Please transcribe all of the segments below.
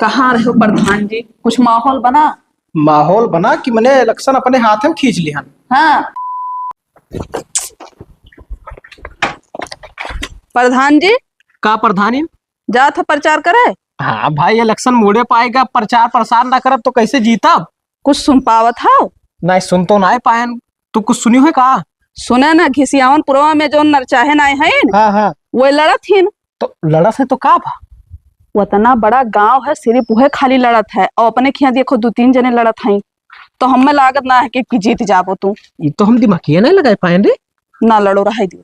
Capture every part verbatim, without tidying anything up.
कहाँ रहो प्रधान जी, कुछ माहौल बना। माहौल बना कि मने election अपने हाथ में खींच लिहन। हाँ। प्रधान जी। का प्रधानी? जात ह प्रचार करे? हाँ भाई, election मुड़े पाएगा, प्रचार प्रसार ना करब तो कैसे जीतब? कुछ सुन पावत हव? नहीं, सुन तो ना पायन। तू कुछ सुनी है का? सुने ना, घिसियावन पुरवा में जौन नरचाहे नाय हईन, हाँ, हाँ। वो लड़त हिन। तो लड़त है तो का भा? वो इतना बड़ा गांव है, सिर्फ उहे खाली लड़त है, और अपने खिया देखो दो तीन जने लड़त हैं, तो हमें लागत ना है कि, कि जीत जाबो तू। ये तो हम दिमागिया नहीं लगाए पाए रे। ना लड़ो, रहे दियो।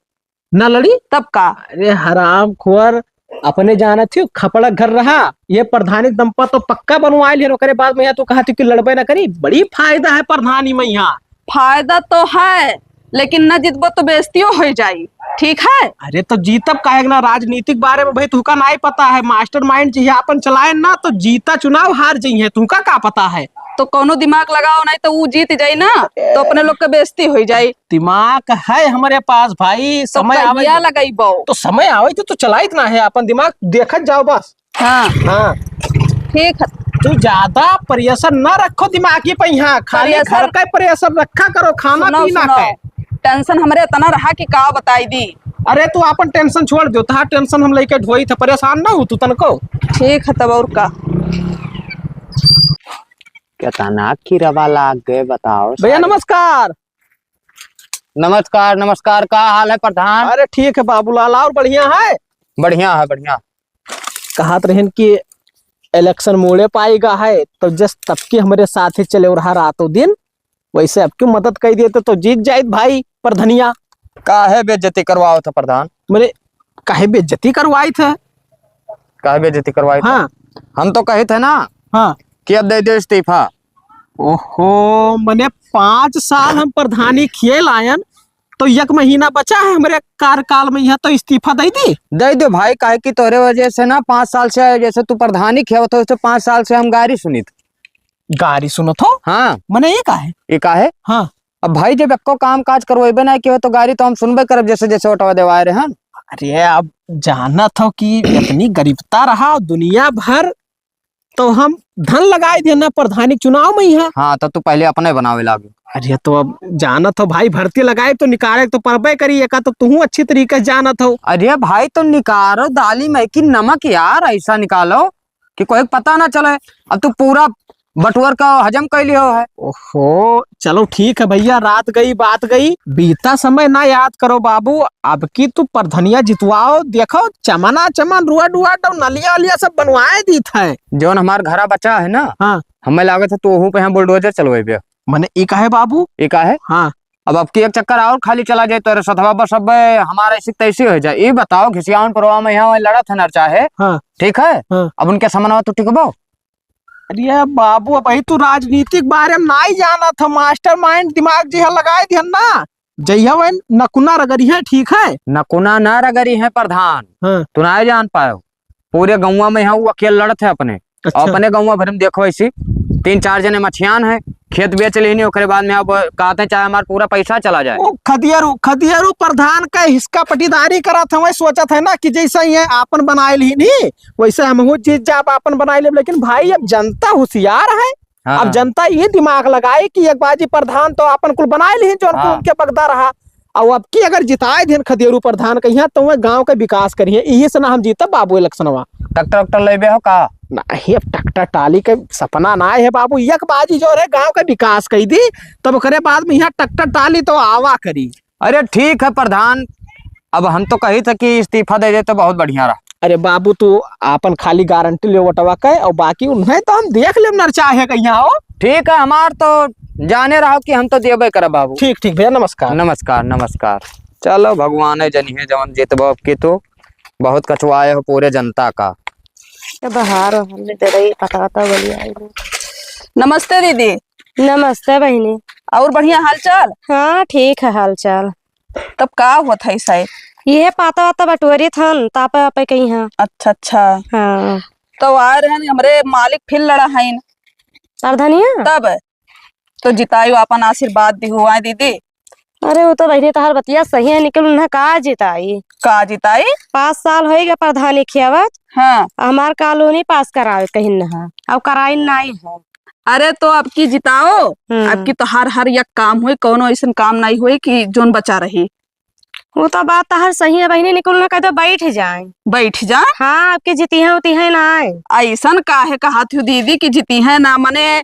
ना लड़ी? तब का? अरे हराम खोर, अपने जानत हो खपड़ा घर रहा, ये प्रधानी दंपा तो पक्का बनवाए लिहन, ओकरे बाद में यहाँ तू कहत हो कि लड़बे ना करी। बड़ी फायदा है प्रधानी में यहाँ। फायदा तो है, लेकिन न जीतबो तो बेइज्जतियो हो जाई, ठीक है? अरे तो जीतब काहे ना, राजनीतिक बारे में भाई तुहका नाई पता है, mastermind चाहिए अपन चलाए ना तो जीता चुनाव हार जाइए, तुहका का पता है? तो कोनो दिमाग लगाओ, नहीं तो ऊ जीत जाई ना, तो अपने लोग के बेइज्जती हो जाई। दिमाग है हमरे पास भाई, तो समय आवे कहिया तो, लगइबो? तो समय आवे तो, तो चलाइत ना है, अपन दिमाग देखत जाओ बस। हाँ। हाँ। ठीक है। तू ज्यादा pressure ना रखो दिमागी पे यहाँ, खाली pressure घर का pressure रखा करो, खाना सुनो, पीना सुनो। का। Tension हमरे इतना रहा कि का बताई दी। अरे तू अपन tension छोड़ दो, तहार tension हम लेके ढोई थे, परेशान ना हो तू तनको। ठीक है तब और का। केतना किरवा लाग गए बताओ भैया, सारे। नमस्कार। नमस्कार, नमस्कार, का हाल है प्रधान? अरे ठीक है बाबूलाल, और बढ़िया है? बढ़िया है, बढ़िया। कहत रहन कि election मोड़े पाएगा है, तो जस तब के हमरे साथे चले रहा रातों दिन, वैसे अब क्यों मदद कर देते तो जीत जाइत भाई प्रधनिया। काहे बेइज्जती करवाओ था प्रधान? मने काहे बेइज्जती करवाई था? काहे बेइज्जती करवाई था? हाँ। हम तो कहे थे ना हाँ। कि अब दे दे इस्तीफा। ओहो, मने पाँच साल हम प्रधानी खेल आयन, तो एक महीना बचा है हमरे कार्यकाल में, यहाँ तो इस्तीफा दे दी। दे दो भाई, काहे कि तोरे वजह से ना पाँच साल से, जैसे तू प्रधानी खेवत हो, तो पाँच साल से हम गारी सुनित। गारी सुनत हो? हाँ। मने ये का है? ये का है? हाँ। अब भाई जब एक्को काम काज करवाइबे ना कियो तो गारी तो हम सुनबे करब, जैसे जैसे ओटवा देवाए रहे हम। अरे अब जानत हो कि इतनी गरीबता रहा दुनिया भर, तो हम धन लगाए दिया ना प्रधानी चुनाव में ही है। हाँ, तो तू पहले अपने बनावे लागे। अरे तो अब जानत हो भाई, भर्ती लगाए तो निकाले तो परबे करी, एका तो तू अच्छी तरीके से जानत हो। अरे भाई तो निकालो दाली में कि नमक यार, ऐसा निकालो कि कोई पता ना चले। अब तू पूरा बटुअर का हजम कर लियो है। ओहो, चलो ठीक है भैया, रात गई बात गई, बीता समय ना याद करो बाबू। अब की तू प्रधनिया जितवाओ, देखो चमना चमन, रोड वोड और नलिया उलिया सब बनवाए दीत है। जौन हमार घरा बचा है ना, हाँ। हमें लागत है तू ओहू पे यहाँ बुलडोजर चलवेबे। मने ई काहे बाबू? ई काहे? हाँ। अब, अब की एक चक्कर और खाली चला जाए तो अरे सथवा बस अब हमारा ऐसी तैसी हो जाए। ई बताओ घिसियावन पुरवा में यहाँ लड़त है नरचाहे, हाँ। ठीक है? हाँ। अब उनके समनवा तू टिकबो? अरे बाबू, अब भाई तू राजनीतिक बारे में नाई जानत हो, mastermind दिमाग जी है लगाए दिहन ना, जइया वैन नकुना रगड़ी है, ठीक है? नकुना ना रगड़ी है प्रधान, हाँ। तू नाई जान पायो, पूरे गौवा में यहाँ वो अकेल लड़त है अपने, अच्छा। और अपने गौवा भर में देखो ऐसी तीन चार जने मछियान है, खेत बेच लेनी, ओकरे बाद में अब कहते हैं चाहे हमारा पूरा पैसा चला जाए। ओ खदियरू, खदियरू प्रधान का हिसका पटीदारी करत हवे, सोचत है ना कि जैसे ये आपन बनाए ली नी, वैसे हमहू जीत जाब, आपन बनाए लेब। लेकिन भाई अब जनता होशियार है, हाँ। अब जनता ये दिमाग लगाए कि एक बाजी प्रधान तो आपन कुल बनाए ली जो हाँ। उनके बगदा रहा, और अब की अगर जिताए दिन खदियरू प्रधान कहिया तो वह गांव का विकास करिए, यही से ना हम जीतब बाबू इलेक्शनवा। ट्रैक्टर वैक्टर लेबे हो का? नहीं, अब ट्रैक्टर टाली के सपना ना है बाबू, एक बाजी जो रे गांव का विकास कही दी, तब ओकरे बाद में यहाँ ट्रैक्टर टाली तो आवा करी। अरे ठीक है प्रधान, अब हम तो कही थे कि इस्तीफा दे दे तो बहुत बढ़िया रहा। अरे बाबू, तू आपन खाली गारंटी ले वोटवा के, और बाकी उन्हें तो हम देख लेब नरचाहे कहिया हो। ठीक है, हमार तो जाने रहो कि हम तो देबे करब बाबू। ठीक, ठीक भैया, नमस्कार। नमस्कार, नमस्कार। चलो भगवान है जनिहे जवन जीतबो अब की तू। बहुत कचवाए हो पूरे जनता का। ये बहार हमने दे रही, पता, पता बोलिए। नमस्ते दीदी। नमस्ते बहिनी। और बढ़िया हाल चाल? हाँ, ठीक है हाल चाल। तब का होत है साहेब? ये पाता वाता बटोरी थन, तापे आपे कहीं हाँ। अच्छा, अच्छा। हाँ। तो आ रहन हमरे मालिक फिर लड़ा हइन। प्रधानिया? तब तो जितायु आपन आशीर्वाद दिहु आए दीदी। अरे, वो तो बहिनी तोहार बतिया सही है, लेकिन उन्हें का जिताई? का जिताई? पाँच साल होइगा प्रधानी खियावत। हाँ। हमार कॉलोनी पास करावे कहिन है, अब कराइन नाई है। अरे, तो अब की जिताओ, हम्म। अब की तोहार हर एक काम होई, कौनो ऐसन काम नाई होई कि जोन बचा रही। वो तो बात तोहार सही है बहिनी, लेकिन उन्हें कह दो बैठ जाए। बैठ जाए? हाँ, अब की जितिहैं उतिहैं नाई। ऐसन काहे कहत हो दीदी कि जितिहैं ना, मने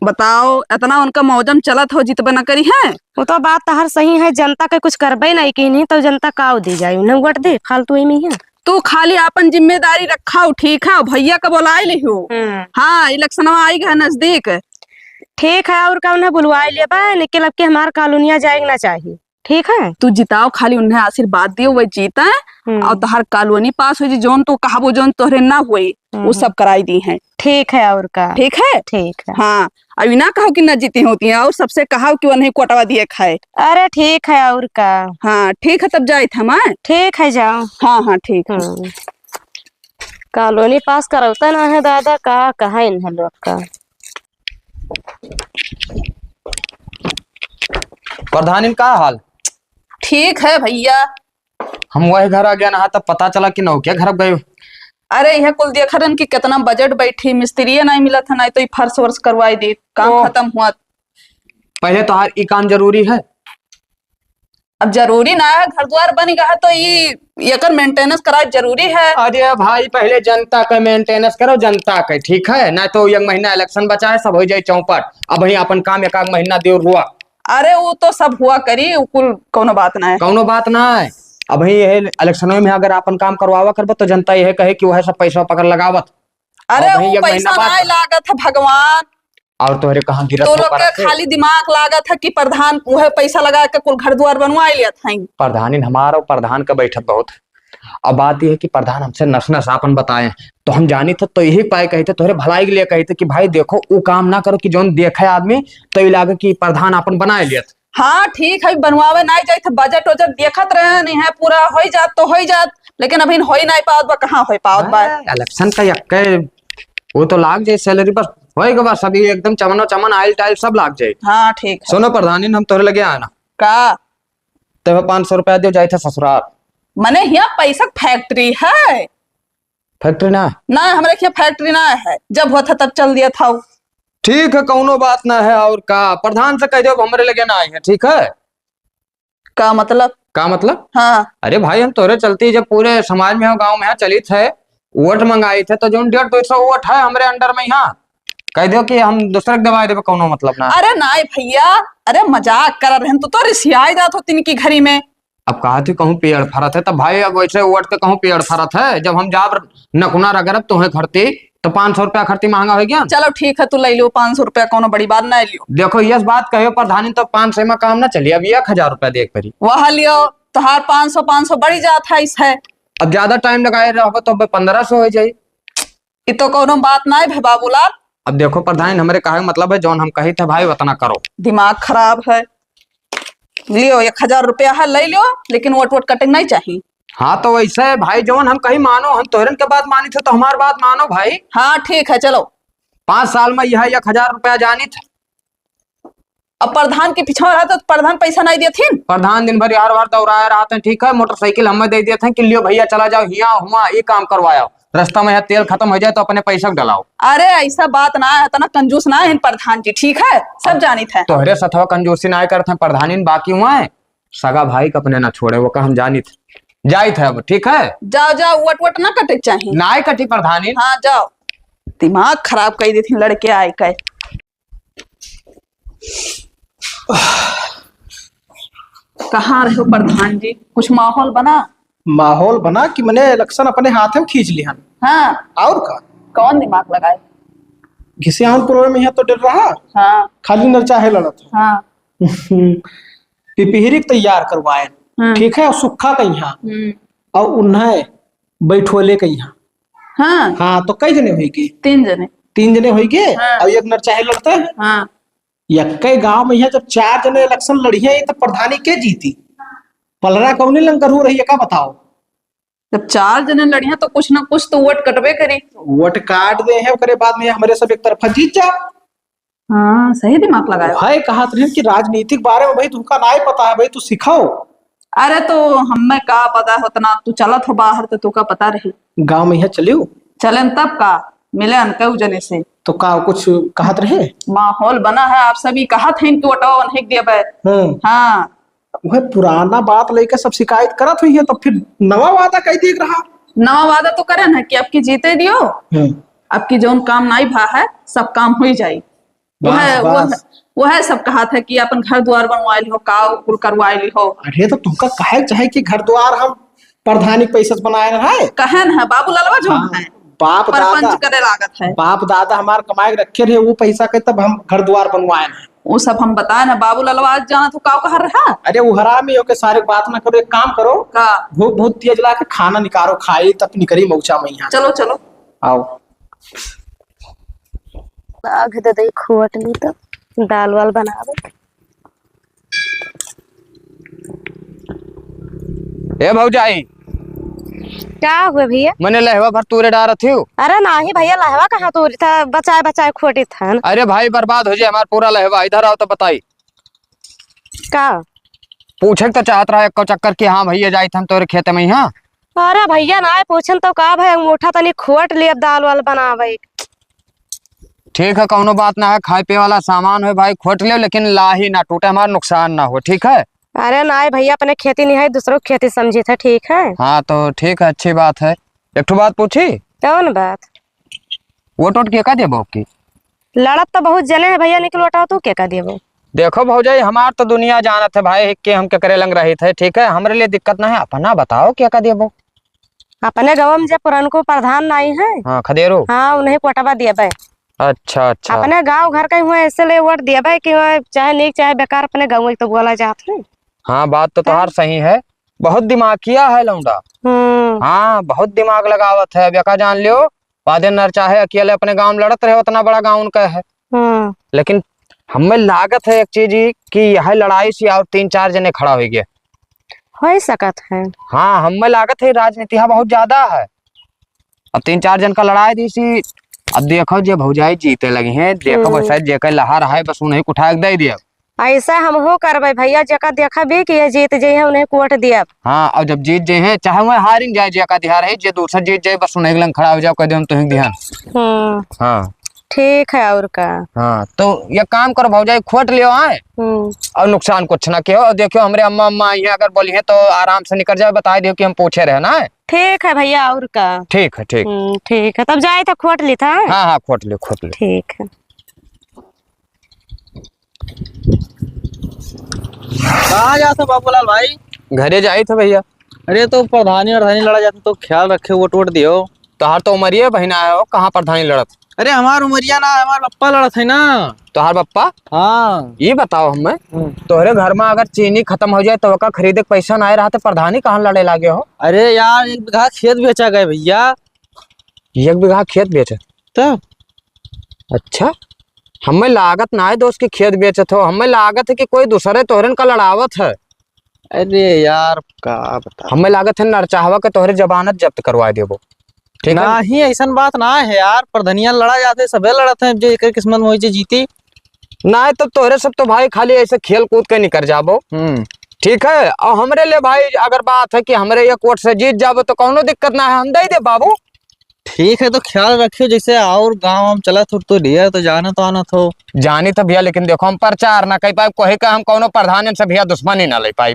बताओ, इतना उनका मौजम चलत हो, जितबे न करिहैं। वो तो बात तोहार सही है, जनता के कुछ करबे नहीं की, नहीं तो जनता का दी जाए, उन्हें वोट दे, फालतू ही में है। तू खाली आपन जिम्मेदारी रखाओ, ठीक है? भैया का बोलाए लिहो। हम्म। हाँ, इलेक्शनवा आइगा नजदीक। ठीक है, और का उन्हें बुलवाए लेबे, लेकिन अब की हमार कॉलोनिया जाए के ना चाहिए, ठीक है? तू जिताओ, खाली उन्हें आशीर्वाद दियो, वह जीते। हम्म। और तोहार कॉलोनी पास हो जी, जोन तू कहबो, जोन तोहरे ना होई, वो हम्म। सब कराई दीहैं। ठीक है, और का? ठीक है? ठीक है। हाँ, अब ई ना कहो कि ना जीती होती हैं, और सबसे कहो कि वो नहीं कोटवा दिए खाए। अरे ठीक है, और का? हाँ, ठीक है, तब जाइत हम, आए? ठीक है, जाओ। हाँ, हाँ, ठीक है। हम्म। कॉलोनी पास करौता ना है दादा, का कहा इन्हें लोग का। प्रधानिन का हाल? ठीक है भैया। हम वही घर आ गया ना, तब पता चला कि नौके घर गए। अरे, यह कुल देख रहन कि कितना बजट बैठी, मिस्त्री नहीं मिलत है, नहीं तो ये फर्श वर्श करवाई दी, काम ओ। खत्म हुआ। पहले तोहार ई काम जरूरी है। अब जरूरी ना है, घर द्वार बन गया है तो ई एकर मेंटेनेंस कराए जरूरी है। अरे भाई, पहले जनता का मेंटेनेंस करो, जनता का, ठीक है? ना तो एक महीना इलेक्शन बचा है, सब हो जाए चौपट। अब वही अपन काम एक आध महीना देर हुआ। अरे, वो तो सब हुआ करी, वो कुल कौनो बात ना है। कौनो बात ना है। अब वही यही इलेक्शन में अगर अपन काम करवावा करबो तो जनता यह कहे कि वह सब पैसा पकड़ लगावत। अरे, अब वही वो एक महीना पैसा बाद ना लागत है भगवान। और तोहरे कहाँ गिरत तो हो लोग के परत है? खाली दिमाग लागत है कि प्रधान उहे पैसा लगा के कुल घर द्वार बनवा लेत हैं। प्रधानिन हमार और प्रधान का बैठत बहुत है। अब बात यह है कि प्रधान हमसे नस नस आपन बताए, तो हम जानी थे तो यही पाए कही थे, तोहरे भलाई के लिए कही थे कि भाई देखो, वो काम ना करो कि जौन देखे आदमी तो ये लागे कि प्रधान आपन बनाए लेत। हाँ, ठीक है, बनवावे नहीं जाए थे, बजट वजट देखत रहे नहीं है, पूरा होई जात तो होई जात, लेकिन अभी होई नहीं पावत बा, कहाँ होई पावत बा? हाँ, इलेक्शन का यक्के वो तो लाग जाए सैलरी, बस होए के बस अभी एकदम चमनो चमन, आइल टाइल सब लाग जाए। हाँ, ठीक है। सुनो प्रधानिन, हम तोहरे लगे आए ना। का? तब पाँच सौ रुपया दियो, जाए थे ससुराल। मने हियाँ पैसा के फैक्ट्री है? फैक्ट्री ना? ना, हमरे हियाँ फैक्ट्री ना है, जब होत है तब चल दिया था। ठीक है, कौनो बात ना है। और का, प्रधान से कह दो, अब हमरे लगे ना आए हैं, ठीक है? का मतलब? का मतलब? हाँ। अरे भाई, हम तोहरे चलते ही जब पूरे समाज में हो, गाँव में यहाँ चलित है, वोट मंगाई थे, तो जौन डेढ़ दो सौ वोट है हमरे अंडर में यहाँ, कह दो कि हम दूसरे के दबाए देबे, कौनो मतलब ना। अरे नाई भैया, अरे मजाक कर रहे हैं, तू तो रिसियाई जात हो तिनकी घरी में। अब कहा थी कहूँ पेड़ फरत है, तब भाई अब वैसे वोट के कहूँ पेड़ फरत है, जब हम जाब नकुना रगरब तोहे खरती, तो पाँच सौ रुपया खरती महंगा हो गया। चलो ठीक है, तू ले लियो पाँच सौ रुपया, कौनो बड़ी बात ना लियो। देखो, यस बात कहो प्रधानी, तो पाँच सौ में काम ना चली, अब एक हजार रुपया दे के पड़ी। वह लियो, तोहार पाँच सौ, पाँच सौ बढ़ी जात है, इस है। अब ज्यादा टाइम लगाए रहो तो अब पन्द्रह सौ हो जाई। ये तो कौनो बात ना है भाई बाबूलाल। अब देखो प्रधानी, हमरे कहे के मतलब है, जौन हम कही थे भाई, उतना करो। दिमाग खराब है। लियो, एक हजार रुपया है, ले लियो, लेकिन वोट वोट कटे नहीं चाहिए। हाँ, तो वैसे भाई, जौन हम कही मानो, हम तोहरन के बात मानी थे, तो हमार बात मानो भाई। हाँ, ठीक है, चलो। पाँच साल में यह एक हजार रुपया जानी थे। अब प्रधान के पीछे रहत तो प्रधान पैसा नहीं देथिन? प्रधान दिन भर यार वार दौड़ाए रहत हैं, ठीक है, मोटरसाइकिल हमें दे देत हैं कि लियो भैया, चला जाओ, हियाँ हुआँ ये काम करवाओ, रास्ता में यहाँ तेल खत्म हो जाए तो अपने पैसा के डलाओ। अरे, ऐसा बात ना है, इतना कंजूस ना है प्रधान जी, ठीक है, सब जानित है। तोहरे सथवा कंजूसी ना करत हैं प्रधानिन, बाकी हुआ है सगा भाई के अपने ना छोड़े, वो का हम जानित, जाइत है अब, ठीक है। जाओ, जाओ, वट वट ना कटे के चाही। ना कटी प्रधानिन। हाँ, जाओ, दिमाग खराब कर देथिन लड़के आए के। कहाँ रहो प्रधान जी, कुछ माहौल बना? माहौल बना कि मने इलेक्शन अपने हाथ में खींच लिहन। हाँ। और का? कौन दिमाग लगाए? घिसियान पुरवे में यहाँ तो डर रहा। हाँ। खाली नरचाहे लड़त है। हाँ। पिपिहरी के तैयार करवाए। हम्म। ठीक है, और सुक्खा का यहाँ। हम्म। और उन्हें बैठोले का यहाँ। हाँ। हाँ, तो कई जने होई के? तीन जने। तीन जने होई के? हाँ। और एक नरचाहे लड़ता है? हाँ। यक्के गांव में यहाँ जब चार जने इलेक्शन लड़िए, तो प्रधानी के जीती? पलरा कौने लंगर हो रही है, का बताओ? जब चार जने लड़िए, तो कुछ ना कुछ तो वोट कटबे करी। वोट काट दे हैं, ओकरे बाद में हमरे सब एक तरफा जीत जा। हाँ, सही दिमाग लगायो। भाई कहत रहे कि राजनीतिक बारे में भाई तुमका नाहीं पता है भाई, तू सिखाओ। अरे तो हमें का पता होतना, तू चलत हो बाहर तो तुका पता रही। गाँव में यहाँ चलियो? चलेन तब का, मिलेन कऊ जने से। तो का कुछ कहत रहे? माहौल बना है, आप सभी कहत हैं कि वोटवा उन्हें के देबे। हम्म। हाँ। वह पुराना बात लेके सब शिकायत करत हुई है, तो फिर नवा वादा कई देख रहा। नवा वादा तो करेन है कि अब की जीते दियो, हम्म। अब की जौन काम नाहीं भा है, सब काम हुई जाई। वह, बस, वह, बस। वह सब कहत है कि अपन घर द्वार बनवाइल हो, काव कुल करवाइल हो। अरे तो तुमका कहे चाहे कि घर द्वार हम प्रधानी के पैसा से बनाए न है? कहेन है, बाबू ललवा जौन हाँ, है, बाप परपंच दादा, करे लागत है। बाप दादा हमार कमाए के रखे रहे, वो पैसा के तब हम घर द्वार बनवाए हैं। वो सब हम बताए ना, बाबू ललवा आज जाना तो काव कह रहा? अरे वो हरामी हो के सारे बात ना करो, एक काम करो, का? भूख बहुत तेज लागे, खाना निकालो, खाई तब निकरी मौचा में यहाँ। चलो, चलो। आओ। आग दे दे खोट ली तो दाल वाल बनावे। ए भौजाई, का हुए भैया? मने लहवा भर तूरे डारत हियो? अरे नाहीं भैया, लहवा कहाँ तूरी था, बचाए बचाए खोटी था। अरे भाई, बर्बाद हो जाए हमार पूरा लहवा। इधर आओ तो बताई। का? पूछे के तो चाहत रहा एक चक्कर कि हाँ भैया, जाइत हम तोरे खेते में ही, हाँ। अरे भैया, नाहीं पूछन तो का भाई, अंगूठा तनी खोट लिया दाल वाल बनावे। ठीक है, कौनो बात ना है, खाए पिए वाला सामान हो भाई, खोट लियो, लेकिन लाही ना टूटे, हमारा नुकसान ना हो, ठीक है? अरे नाहीं भैया, अपने खेती नहीं है, दूसरों की खेती समझी थे, ठीक है? हाँ, तो ठीक है, अच्छी बात है। एक ठो बात पूछी? कौन बात? वोट वोट के का देबो की? लड़त तो बहुत जने हैं भैया, निकल वोटाओ तू के का देबो? देखो भौजाई, हमार तो दुनिया जानत है भाई कि हम केकरे लंग रहित है, ठीक है? हमरे लिए दिक्कत ना है, अपना बताओ के का देबो? अपने गाँव में जे पुरनको प्रधान नाई है, हाँ, खदेरो। हाँ, उन्हें कोटवा देबे। अच्छा, अच्छा। अपने गाँव घर का ही हुआ, ऐसे ले वोट देबे कि हुआ चाहे नीक चाहे बेकार, अपने गाँव के तो बोला जात है। हाँ, बात तो तोहार सही है। बहुत दिमागिया है लौंडा। हम्म। हाँ, बहुत दिमाग लगावत है। अब एका जान लियो, वादे नर चाहे अकेले अपने गाँव में लड़त रहे, उतना बड़ा गाँव उनका है। हम्म। लेकिन हमें लागत है एक चीज ही कि यह लड़ाई से और तीन चार जने खड़ा हो गए। हो ही सकत है। हाँ, हमें लागत है राजनीति यहाँ बहुत ज्यादा है। अब तीन चार जन का लड़ाई दी सी, अब देखो जे भौजाई जीते लगी हैं, देखो हम्म। बस जेकर लहर है बस उन्हें उठा के दे दिया। ऐसा हमहू करबे भैया, जेका देखबे कि ये जीत जइहे, उन्हें वोट दियब। हाँ, और जब जीत जइहे, चाहे वह हारिन जाए, जेका दिहा रहे, जे दूसरा जीत जाए, बस उन्हें लंग खड़ा हो जाओ, कह दे हम तुहिं दिहन। हम्म। हाँ। ठीक है, और का? हाँ, तो ये काम करो भौजाई, खोट लियो आए हम्म। और नुकसान कुछ ना कियो। और देखियो, हमरे अम्मा, अम्मा आई हैं, अगर बोली हैं तो आराम से निकल जाओ, बता दियो कि हम पूछे रहे ना। ठीक है भैया, और का? ठीक है, ठीक। हम्म, ठीक है, तब जाए तो खोट ली था। हाँ, हाँ, खोट लियो, खोट लियो। ठीक है। कहाँ जात हो बाबूलाल भाई? घरे जाइत है भैया। अरे तो प्रधानी वरधानी लड़ा जात है तो ख्याल रखे, वोट वोट दियो। तोहार तो उमरिया बहिना है हो, कहाँ प्रधानी लड़त? अरे हमार उमरिया ना, हमार पप्पा लड़त है ना। तोहार पप्पा? हाँ। ये बताओ हमें, हम्म। तोहरे घर में अगर चीनी खत्म हो जाए तो ओका खरीदे के पैसा ना रहा तो प्रधानी कहाँ लड़े लागे हो? अरे यार, एक बीघा खेत बेचा गए भैया। एक बीघा खेत बेचे? तो? अच्छा, हमें लागत ना है दोस्त कि खेत बेचत हो, हमें लागत है कि कोई दूसरे तोहरन का लड़ावत है। अरे यार, का बता। हमें लागत है नरचाहवा के तोहरे जमानत जब्त करवा देबो। ठीक है? नाही, ऐसन बात ना है यार, प्रधनिया लड़ा जाते, सबे लड़त हैं, जे एकर किस्मत में होई जे जीती। ना है तो तोहरे सब तो भाई खाली ऐसे खेल कूद के निकर जाबो। हम्म। ठीक है, और हमरे लिए भाई अगर बात है कि हमरे ये कोर्ट से जीत जाबो तो कौनो दिक्कत ना है, हम दे दे बाबू। ठीक है, तो ख्याल रखियो, जैसे और गाँव हम चलत हो तो ढेर तो जानत आनत हो। जानी तो भैया, लेकिन देखो हम प्रचार ना कर पाए, कोई का हम कौनो प्रधान से भैया दुश्मनी ना ले पाए।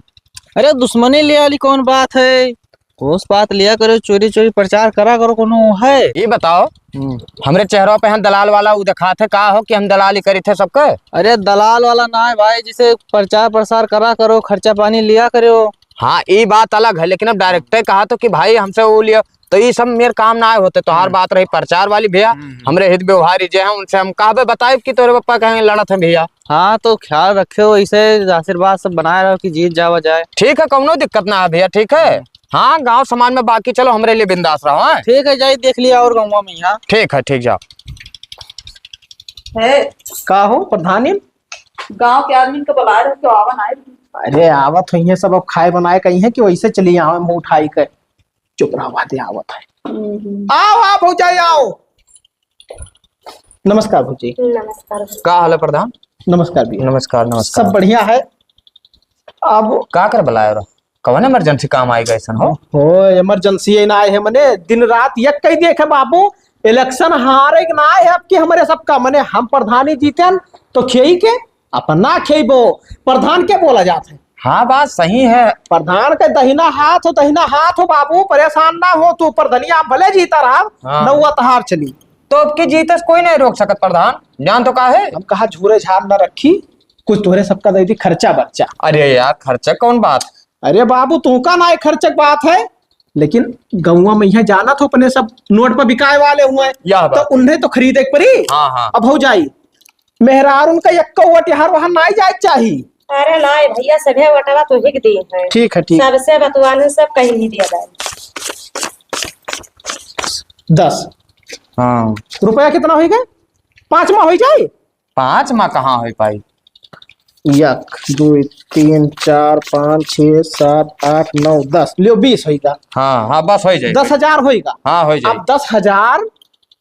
अरे दुश्मनी ले वाली कौन बात है, कोस बात लिया करो, चोरी चोरी प्रचार करा करो, कोनो है? ये बताओ, हम्म। हमरे चेहरा पे हम दलाल वाला वो दिखाते का हो कि हम दलाली करी थे सबके? अरे दलाल वाला ना है भाई, जैसे प्रचार प्रसार करा करो, खर्चा पानी लिया करो। हाँ, ये बात अलग है, लेकिन अब डायरेक्टर कहा तो कि भाई हमसे वो लिया, तो ये सब मेरे काम ना आए होते। तोहार हम्म। बात रही प्रचार वाली भैया, हम्म, हम्म। हमरे हित व्यवहारी जे हैं उनसे हम कहबे बताइब कि तोरे पप्पा कहेंगे लड़त हैं भैया। हाँ, तो ख्याल रखे हो, इसे आशीर्वाद सब बनाए रहो कि जीत जावा जाए। ठीक है, कौनो दिक्कत ना है भैया, ठीक है। हम्म। हाँ, गाँव समाज में बाकी चलो, हमरे लिए बिंदास रहो, हैं? ठीक है, जाई देख लिया और गाँव में यहाँ। ठीक है, ठीक, जाओ। है। का हो प्रधानी? गाँव के आदमी के बुलाए रहे, तो आवा ना आए। अरे, आवत हुई है सब, अब खाए बनाए कहीं है कि वैसे चली आवे मुँह उठाई के। चुप रहो, बातें आवत है। हम्म। आओ, आओ, भौजाई, आओ। नमस्कार भौजी। नमस्कार। का हाल है प्रधान? नमस्कार भैया। नमस्कार, नमस्कार। सब बढ़िया है। अब का कर बुलायो रहा? कवन emergency काम आइगा ऐसन हो? हो, emergency ही ना आए है, मने दिन रात एक कही देखे बाबू, election हारे के ना आए है अब कि हमरे सबका, मने हम प्रधानी जीतेन तो खेई के, अपन ना खेइबो, प्रधान के बोला जात है। हाँ, बात सही है। प्रधान के दहिना हाथ हो, दहिना हाथ हो बाबू, परेशान ना हो तू, प्रधनिया भले जीता रहा, हाँ। नौवा तहार चली। तो अब की जीतस कोई नहीं रोक सकत प्रधान, जान तो का है? हम कहा झूरे झार न रखी, कुछ तोहरे सबका दे दी खर्चा बर्चा। अरे यार, खर्चा कौन बात? अरे बाबू, तू का ना खर्चा के बात है, लेकिन गौवा में यहाँ जाना तो अपने सब नोट पर बिकाए वाले हुए हैं, यह तो बात। उन्हें तो खरीदे के पड़ी। हाँ, हाँ। अब हो जाई, मेहरारून का एक्को वोट यहाँ वहाँ नाई जाए चाही। अरे नाई भैया, सभे वोटवा तो हिक दी है। ठीक है, ठीक। सबसे बतवाने सब कहीं नहीं दिया जाए। दस। हाँ। रुपया कितना होई गए? पाँच मा होई जाए? पाँच मा कहाँ होई पाई? एक, दो, तीन, चार, पाँच, छः, सात, आठ, नौ, दस। लियो, बीस होई गा। हाँ, हाँ, बस होई जाए। दस हजार होई गा। हाँ, होई जाए। अब दस हजार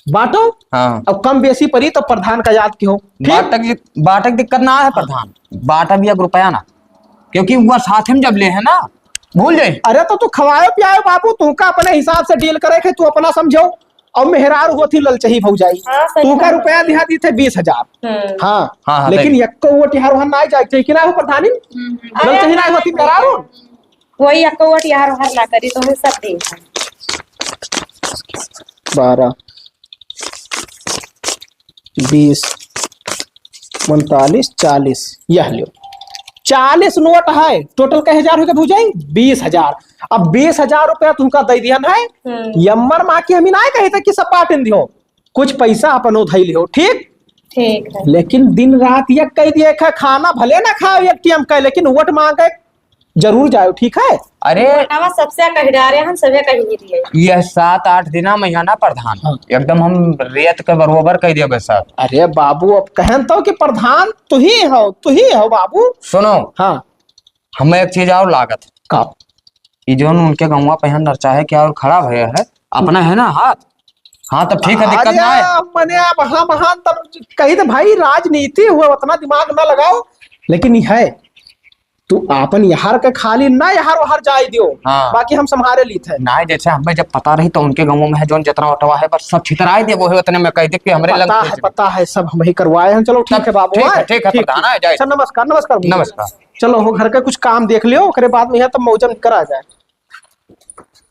बाटो। हाँ। अब कम बेसी परी तो प्रधान का याद की हो। ठीक? बाटक दि-, बाटक दिक्कत ना है प्रधान, बाटक भी एक रुपया ना, क्योंकि वो साथ में जब ले है ना, भूल जाए। अरे तो तू खवायो पियायो बाबू, तू का अपने हिसाब से deal करे के, तू अपना समझो। और मेहरारू होती ललचही भौजाई, हाँ, सही तू का बात। रुपया दिहा दी थे बीस हजार। हम्म। हाँ, हाँ, हाँ, लेकिन सही। यक्को वोट यहाँ वहाँ ना जाए, चाहिए कि ना हो प्रधानी? हम्म, हम्म। ललचही ना होती मेहरारू। कोई एक्को वोट यार हर ना करी, तो हम सब दे हैं। बारह, बीस, उनतालीस, चालीस, यह लो। चालीस नोट है, total कै हजार हो गए भौजाई? बीस हजार। अब बीस हजार रुपया तुमका दे दिहन है, हम्म। यम्मर माँ की हमी ना कही था कि सब बांट दियो, कुछ पैसा अपनो धई लियो, ठीक? ठीक है। लेकिन दिन रात ये कह दिए खा, खाना भले ना खाओ एक टाइम का, लेकिन वोट मांगे जरूर जाओ, ठीक है? अरे वोटवा सबसे कह डारे, हम सभे कह ही दिए। यह सात आठ दिना में यहाँ ना प्रधान, हाँ। एकदम हम रेत के बरोबर कह दिए बस साहब। अरे बाबू, अब कहन तो कि प्रधान तू ही हो, तू ही हो बाबू। सुनो, हाँ। हमें एक चीज और लागत है। का? ई जौन उनके गौवा पे है नरचाहे के और खड़ा भया है, अपना है ना हाथ? हाँ, तब ठीक है, दिक्कत अरे, ना है। मने अब हम, हम तब कही तो भाई, राजनीति हुआ, उतना दिमाग ना लगाओ, लेकिन ई है, तू आपन यार के खाली ना यार वहार जाए दियो, हाँ। बाकी हम संभारे लीत है। ना, जैसे हमें जब पता रही तो उनके गौवा में है जौन जितना ओटवा है, बस सब छितराए देबो है, उतने में कह दे कि हमरे लग पता है, पता है, सब हम ही करवाए हैं। चलो, ठीक तब है बाबू, ठीक है, हाँ? ठीक है, ठीक, प्रधान, ठीक। हाँ, जाए। अच्छा, नमस्कार, नमस्कार भैया। नमस्कार। चलो, हो घर का कुछ काम देख लियो, ओकरे बाद में यहाँ तब मौजम करा जाए।